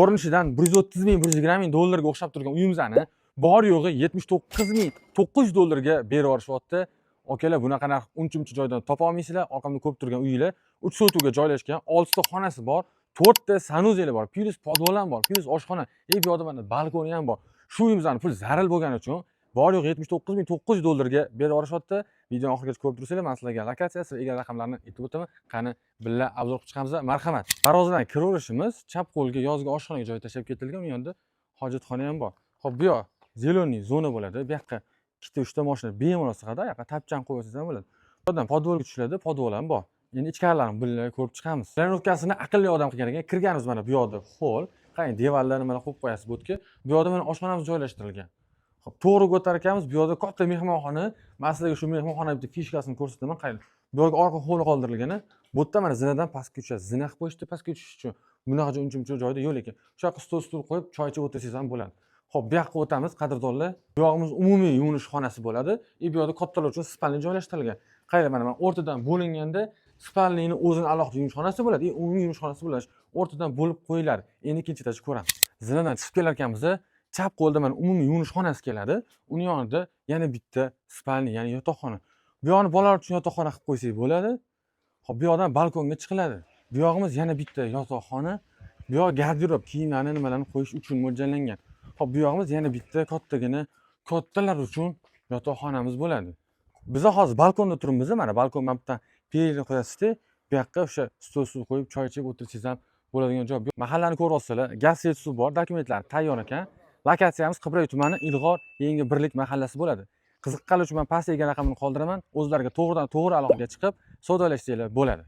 Ko'rinishidan 130 ming, 120 ming dollarga o'xshab turgan uyimizni bor yo'g'i 79 900 dollarga berib yuborishyapti. Akalar, bunaqa narx uncha muncha joydan topa olmaysizlar. Orqamda ko'rib turgan uylar 3 sotixga joylashgan, 6 ta xonasi bor, 4 ta санузел i bor, плюс podval ham bor, плюс oshxona, и bu yoqda mana balkoni ham bor. Shu uyimizni pul zaril bo'lgani uchun bor yo'g'i 79 900 dollarga berib yuborishyapti. Videoni oxirigacha ko'rib tursanglar, man sizlarga lokatsiyasi va ega raqamlarini aytib o'taman. Qani, birga обзор qilib chiqamiz. Marhamat. Darvozadan kiraverishimiz chap qo'lga yozgi oshxonaga joy tashlab ketilgan, u yoqda hojatxona ham bor. Xo'p, bu yoq зеленый zona bo'ladi. Bu yoqqa ikkita, uchta mashina bemalol sig'adi. Bu yoqqa tapchani qo'yib olsangiz ham bo'ladi. Bu yerdan podvalga tushiladi, podval ham bor. Endi ichkarilarni birga ko'rib chiqamiz. Планировка sini aqlli odam qilgan ekan. Kirganimiz mana bu yoqda холл. Qarang, devorlarni mana qo'yib qo'yasiz bu yerga. Bu yoqda mana oshxonamiz joylashtirilgan. Xo'p, to'g'ri o'tar ekanmiz, bu yoqda katta mehmonxona. Man sizlarga shu mehmonxona bitta фишка sini ko'rsataman. Qarang, bu yoqga orqa холл qoldirilgan. Bu yerda mana zinadan pastga tushasiz. Zina qilib qo'yishdi pastga tushish uchun. Bunaqa uncha muncha joyda yo'q lekin. Shu yoqqa stol stul qo'yib, choy ichib o'tirsangiz ham bo'ladi. Xo'p, bu yoqqa o'tamiz, qadrdonlar. Bu yog'imiz umumiy yuvinish xonasi bo'ladi. И bu yoqda kattalar uchun спальня joylashtirilgan. Qarang, mana o'rtadan bo'linganda спальня ni o'zini alohida yuvinish xonasi bo'ladi, и umumiy yuvinish xonasi bo'ladi. O'rtadan bo'lib qo'yiladi. Endi ikkinchi этаж ni ko'ramiz. Zinadan chiqib kelar ekanmiz, chap qo'lda mana umumiy yuvinish xonasi keladi. Uni yonida yana bitta спальня, ya'ni yotoqxona. Bu yoqni bolalar uchun yotoqxona qilib qo'ysak bo'ladi. Xo'p, bu yoqdan balkonga chiqiladi. Bu yog'imiz yana bitta yotoqxona. Bu yoq garderob, kiyimlarni, nimalarni qo'yish uchun mo'ljallangan. Xo'p, bu yog'imiz yana bitta kattagina kattalar uchun yotoqxonamiz bo'ladi. Biz hozir balkonda turibmiz, mana balkon, mana bu yerdan перила qo'yasizda, bu yoqqa o'sha stol stul qo'yib, choy ichib o'tirsangiz ham bo'ladigan joy. Mahallani ko'ryapsizlar, gaz, свет, suv bor, dokumentlar tayyor ekan. Lokatsiyamiz Qibray tumani, Ilg'or, Yangi Birlik mahallasi bo'ladi. Qiziqqanlar uchun man pastga ega raqamini qoldiraman. O'zlariga to'g'ridan to'g'ri aloqaga chiqib, savdolashsanglar bo'ladi.